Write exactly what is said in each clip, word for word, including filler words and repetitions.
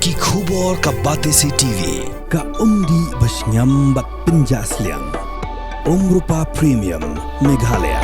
Ki khubor ka Batesi T V, ka umdih ba shngiam bad pynjah sliang. Umrupa Premium, Meghalaya.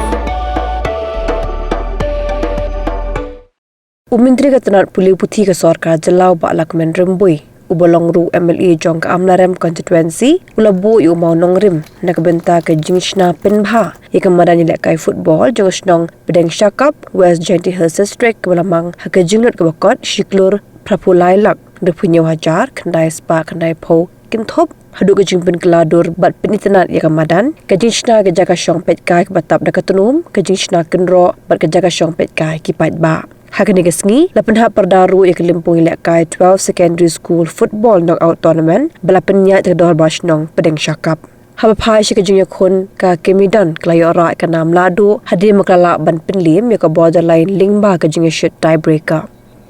U Myntri ka tnat pule puthi ka sorkar jylla u Bah Lahkmen Rymbui, uba long ruh M L A jong ka Amlarem constituency, u la buh ïa u maw nongrim na ka bynta ka jingshna pynbha ïa ka madan ïalehkai football jong ka shnong Pdeng Shakap, West Jaintia Hills District, kaba la mang ha ka jinglut kaba kot shi klur phra phew lai lak hynriew phew hynñiew hajar khyndai spah khyndai phew kynthup haduh ka jingpynkylla dur bad pynitynnad ïa ka madan, ka jingshna ka jaka shong peitkai kaba tap da ka tnum, ka jingshna kynroh bad ka jaka shong peitkai ki paidbah. Ha kane ka sngi la pynhap pyrda ruh ïa ka lympung ïalehkai twelve Secondary School Football Knockout Tournament ba la pynïaid da ka Dorbar Shnong Pdeng Shakap. Haba phai sha ka jingïakhun, ka Kemi Don ka la ïoh rah ïa ka nam lahduh hadien ba ka la lah ban pynliem ïa ka Borderline lyngba ka jingïashit tiebreaker.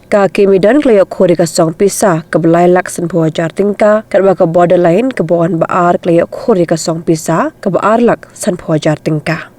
Ka Kemi Don ka la ïoh khur ïa ka song pisa kaba lai lak sanphew hajar tyngka, katba ka Borderline kaba wan ba ar ka la ïoh khur ïa ka song pisa kaba ar lak sanphew hajar tyngka.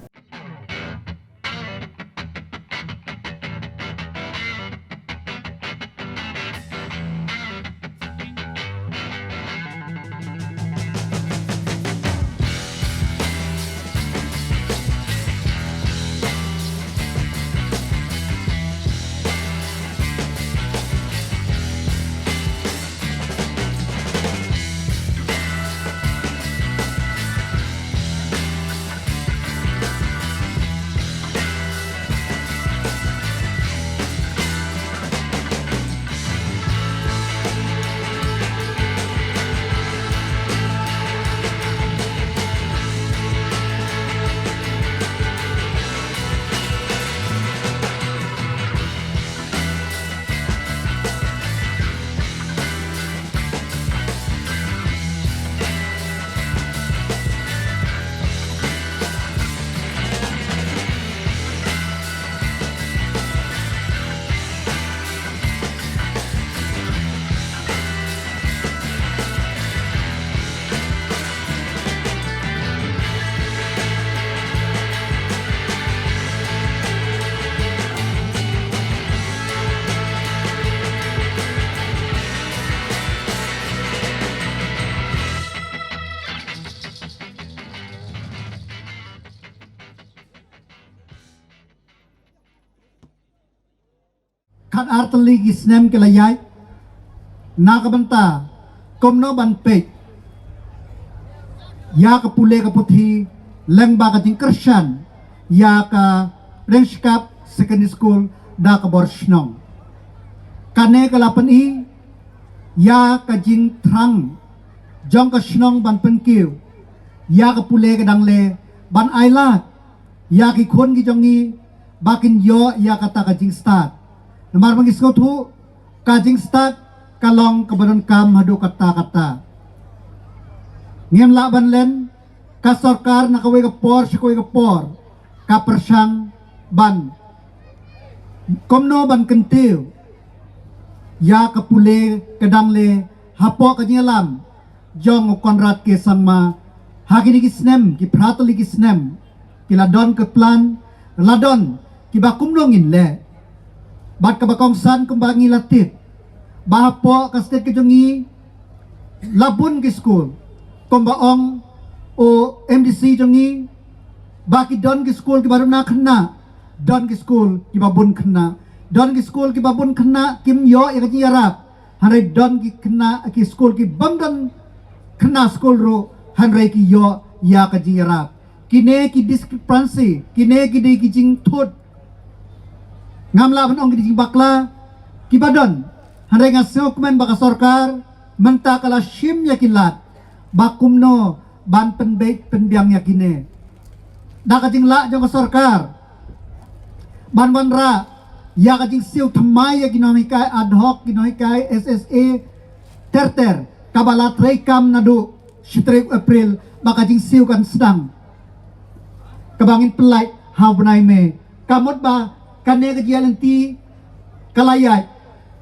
Khatar tylli ki snem ki la ïaid na ka bynta kumno ban peit ïa ka pule ka puthi lyngba ka jingkyrshan ïa ka Pdeng Shakap Secondary School da ka bor shnong. Kane ka la pyni ïa ka jingthrang jong ka shnong ban pynkiew ïa ka pule ka dang le ban ailad ïa ki khun ki jong ngi ba kin ïoh ïa kata ka jingstad. Namar ba ngi sngewthuh ka jingstad ka long kaba donkam haduh katta katta. Ngim lah ban len, ka sorkar na kawei ka por sha kawei ka por ka pyrshang ban kumno ban kyntiew ïa ka pule ka dang le hapoh ka jingïalam jong u Conrad K Sangma. Ha kine ki snem, ki phra tylli ki snem, ki la don ka plan, la don kiba kumno ngin leh. Bad kaba kongsan kumba ngi la tip ba hapoh ka state ka jong ngi la bun ki skul, kumba ong u M D C jong ngi, ba ki don ki skul kiba ruh na khynnah, don ki skul kiba bun khynnah, don ki skul kiba bun khynnah kim ïoh ïa ka jingïarap. Hynrei don ki khynnah, ki skul ki bym don khynnah skul ruh hynrei ki ïoh ïa ka jingïarap. Kine ki discrepancy, kine ki dei ki jingthut, ngam lah ban ong ki dei jingbakla kiba don. Hynrei nga sngewkmen ba ka sorkar mynta ka la shim ïa ki lad ba kumno ban pynbeit pynbiang ïa kine. Da ka jinglah jong ka sorkar ban wanrah ïa ka jingsiew thymmai ïa ki nonghikai ad hoc, ki nonghikai S S A ter ter, kaba la trei kam naduh shi tarik April ba ka jingsiew kan sdang, kaba ngin pynlait ha u bnai May. Ka mut ba kane ka jingïaid lynti ka la ïaid.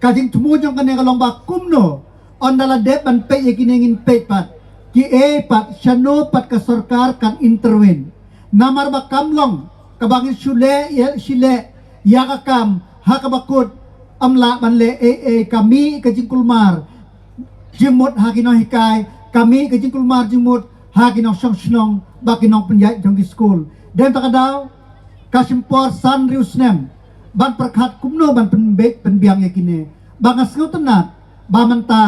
Ka jingthmu jong kane ka long ba kumno ynda la dep ban peit ïa kine ngin peit pat kiei pat, shano pat ka sorkar kan intervene. Namar ba kam long kaba ngin shu leh ïa, shu leh ïa ka kam ha kaba kut, ym lah ban leh ei ei, ka mih ka jingkulmar, jingmut ha ki nonghikai, ka mih ka jingkulmar jingmut ha ki nongshong shnong bad ki nongpynïaid jong ki skul. Dei na kata ka daw ka shim por san hynriew snem ban pyrkhat kumno ban pynbeit pynbiang ïa kine. Ba nga sngewtynnat ba mynta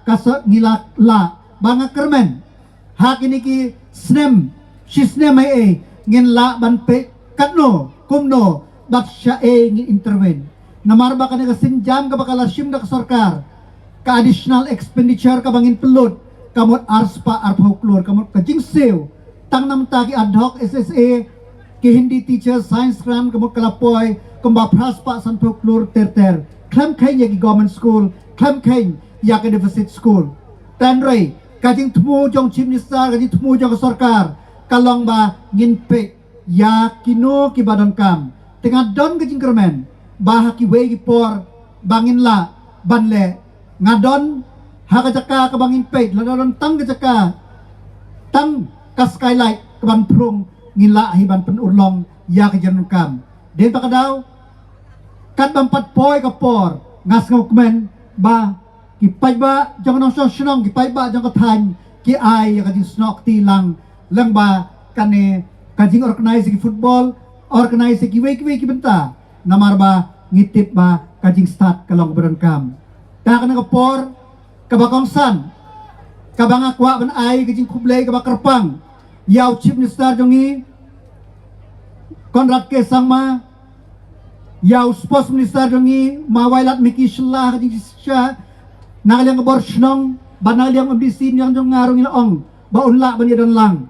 ka sa ngi la lah, ba nga kyrmen ha kine ki snem, shi snem ei ei ngin lah ban peit katno kumno bad shaei ngin intervene. Namar ba kane ka sienjam kaba ka la shim da ka sorkar, ka additional expenditure kaba ngin pynlut ka mut ar spah arphew klur, ka mut ka jingsiew tang namar ki ad hoc S S A, ki Hindi teacher, science grant, ka mut ka la poi kumba phra spah sanphew klur ter ter, khlem kheiñ ïa ki government school, khlem kheiñ ïa ka deficit school. Hynrei ka jingthmu jong Chief Minister, ka jingthmu jong ka sorkar ka long ba ngin peit ïa kino kiba donkam. Te nga don ka jingkyrmen ba ha kiwei ki por ba ngin lah ban leh, nga don ha ka jaka kaba ngin peit, lada don tang ka jaka, tang ka skylight kaban phrung, ngin lah hi ban pynurlong ïa ka jingdonkam. Dei na kata ka daw, katba ym pat poi ka por, nga sngewkmen ba ki paidbah jong ka nongshong shnong, ki paidbah jong ka thaiñ ki ai ïa ka jingsnoh kti lang, lyngba kane ka jingorganize ki football, organize kiwei kiwei ki bynta. Namar ba ngi tip ba ka jingstad ka long ba donkam. Te ha kane ka por kaba kongsan, kaba nga kwah ban ai ka jingkhublei kaba kyrpang ïa u Chief Minister jong ngi, Conrad K Sangma, ïa u Sports Minister jong ngi, ma Wailadmiki Shylla, ha ka jingshisha na ka liang ka bor shnong bad na ka liang u M D C jong nga ruh ngi la ong ba un lah ban ïadon lang.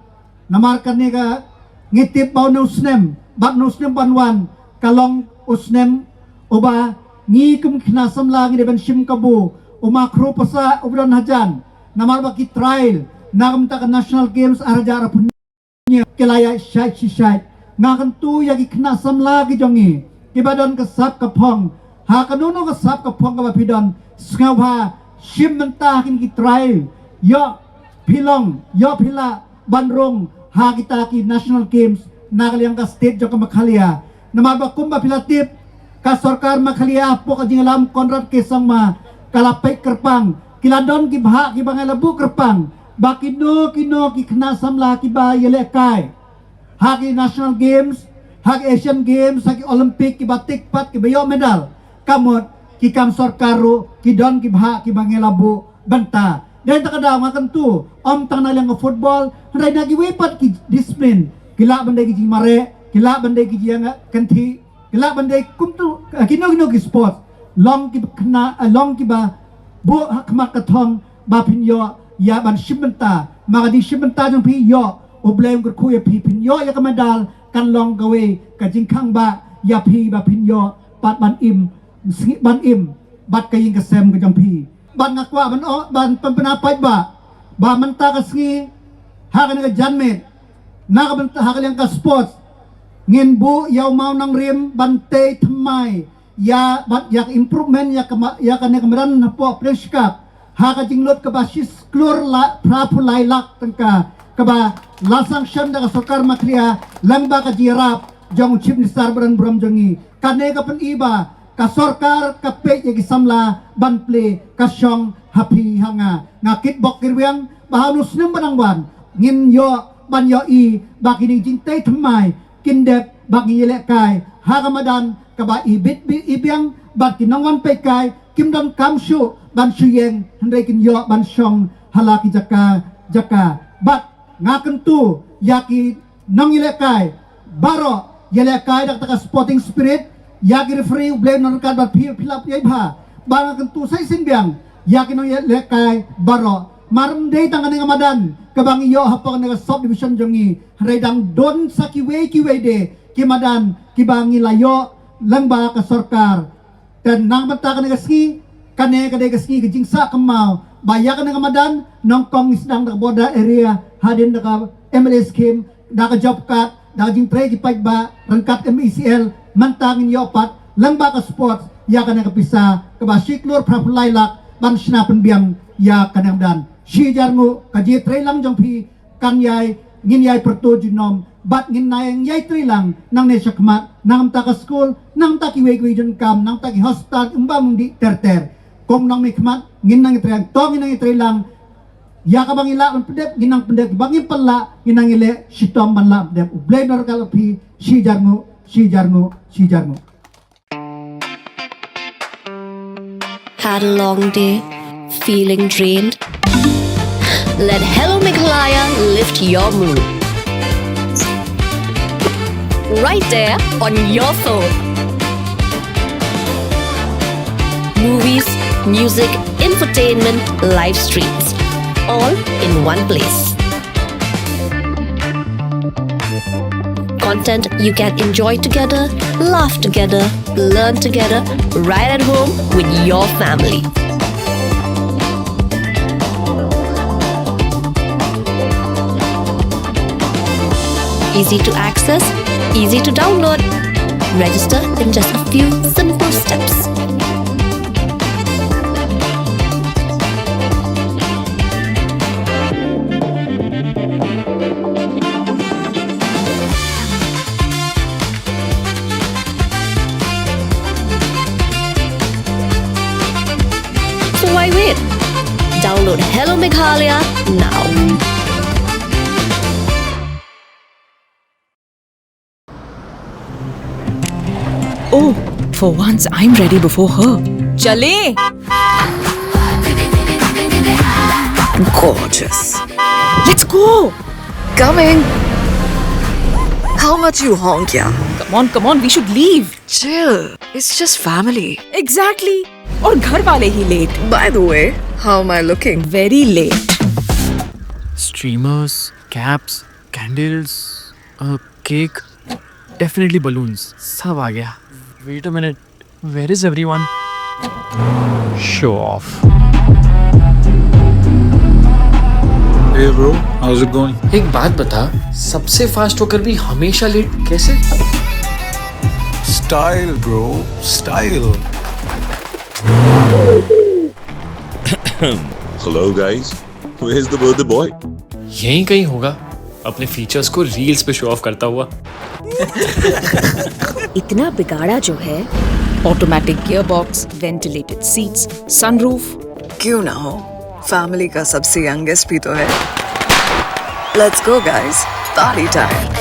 Namar kane ka, ngi tip ba une u snem bad une u snem ban wan ka long u snem uba ngi kum ki khynnah samla ngi dei ban shim kabu. U ma Khroo Passah uba don hajan, namar ba ki trial na ka bynta ka National Games ar hajar arphew hynñiew ki la ïaid shait shi shait. Nga kyntu ïa ki khynnah samla ki jong ngi kiba don ka sap ka phong, ha kano kano ka sap ka phong kaba phi don, sngewbha shim bynta ha kine ki trial. Ïoh phi long, ïoh phi lah ban rung ha kita ki National Games na ka liang ka state jong ka Meghalaya. Namar ba kumba phi la tip, ka sorkar Meghalaya hapoh ka jingïalam Conrad K Sangma ka la peit kyrpang, ki la don ki bhah kiba ngi la buh kyrpang ba kino kino ki khynnah samla kiba ïalehkai ha ki National Games, ha ki Asian Games, ha ki Olympic, kiba tik pat, kiba ïoh medal, ka mut ki kam sorkar ruh ki don ki bhah kiba ngi la buh bynta. Dei na kata ka daw nga kyntu, ym tang na liang ka football, hynrei na kiwei pat ki discipline, ki lah ban dei ki jingmareh, ki lah ban dei ki jingïakynthih, ki lah ban dei kumtu, eh, kino kino ki sports, long ki khynnah, eh, long kiba buh ha khmat ka thong ba phin ïoh ïa ban shim bynta. Ma ka jingshim bynta jong phi, ïoh U Blei un kyrkhu ïa phi, phin ïoh ïa ka medal, kan long kawei ka jingkhang ba ïa phi ba phin ïoh pat ban im, ban im bad ka ïing ka sem ka jong phi. Bad nga kwah ban, oh, ban pynbna paidbah ba mynta ka sngi ha kane ka janmiet, na ka bynta ha ka liang ka sports, ngin buh ïa u mawnongrim ban tei thymmai ïa, bad ïa ka improvement ïa ka ma-, ïa kane ka madan hapoh Pdeng Shkap ha ka jinglut kaba shi klur la phra phew lai lak tyngka kaba la sanction da ka sorkar Meghalaya lyngba ka jingïarap jong u Chief Minister ba donburom jong ngi. Kane ka pyni ba ka sorkar ka peit ïa ki samla ban plie, ka shong ha phi ha nga. Nga kitbok kirwiang ba ha une u snem ba dang wan ngin ïoh ban ïohi ba kine ki jingtei thymmai kin dep ba ngin ïalehkai ha ka madan kaba ibit bi ibiang, bad ki nongwan peitkai kim donkam shuh ban shu ïeng, hynrei kin ïoh ban shong ha la ki jaka jaka. Bad nga kyntu ïa ki nongïalehkai baroh, ïalehkai da kata ka sporting spirit, ïa ki referee, U Blei un nang ryngkat bad phi, phi lah phi ïa bha. Bad nga kyntu sa shisien biang ïa ki nongïalehkai baroh. Mar ym dei tang kane ka madan kaba ngi ïoh hapoh kane ka sub division jong ngi, hynrei dang don sa kiwei kiwei de ki madan kiba ngi la ïoh lyngba ka sorkar. Te na ka bynta kane ka sngi, kane ka dei ka sngi ka jingsah kynmaw ba ïa kane ka madan nyngkong ngi sdang da ka border area, hadien da ka M L A scheme, da ka job card, da ka jingtrei ki paidbah ryngkat M E C L, mynta ngin ïoh pat lyngba ka sports ïa kane ka pisa kaba shi klur phra phew lai lak ban shna pynbiang ïa kane ka madan. Shi hajar nguh ka jingïatreilang jong phi kan ïai, ngin ïai pyrto junom bad ngin nang ïai treilang nangne shakhmat, na ka bynta ka skul, na ka bynta kiwei kiwei jingdonkam, na ka bynta ki hospital, ym ba mung dih ter ter. Kum nongmihkhmat ngin nang ïatrei, to ngin nang ïatrei lang. Ïa kaba ngi lah ban pyndep ngin nang pyndep, ba ngim pat lah ngin nang ïaleh shitom ban lah pyndep. U Blei un kyrkhu ïa phi shi hajar nguh, shi hajar nguh, shi hajar nguh. Had a long day? Feeling drained? Let Hello Meghalaya lift your mood. Right there on your phone. Movies, music, infotainment, live streams, all in one place. Content you can enjoy together, laugh together, learn together, right at home with your family. Easy to access, easy to download. Register in just a few simple steps. So why wait? Download Hello Meghalaya now. Oh, for once I'm ready before her. चलें? Gorgeous. Let's go. Coming. How much you honk, yeah? Come on, come on, we should leave. Chill. It's just family. Exactly. और घर वाले ही late. By the way, how am I looking? Very late. Streamers, caps, candles, a cake, definitely balloons. सब आ गया. Wait a minute. Where is everyone? Show off. Hey bro, how's it going? एक बात बता, सबसे फास्ट होकर भी हमेशा लेट कैसे? Style, bro, style. Hello guys, where's the birthday boy? यहीं कहीं होगा, अपने फीचर्स को रील्स पे शो ऑफ करता हुआ. इतना बिगाड़ा जो है. Automatic gearbox, ventilated seats, sunroof. क्यों ना हो, फैमिली का सबसे यंगेस्ट भी तो है. Let's go guys, party time.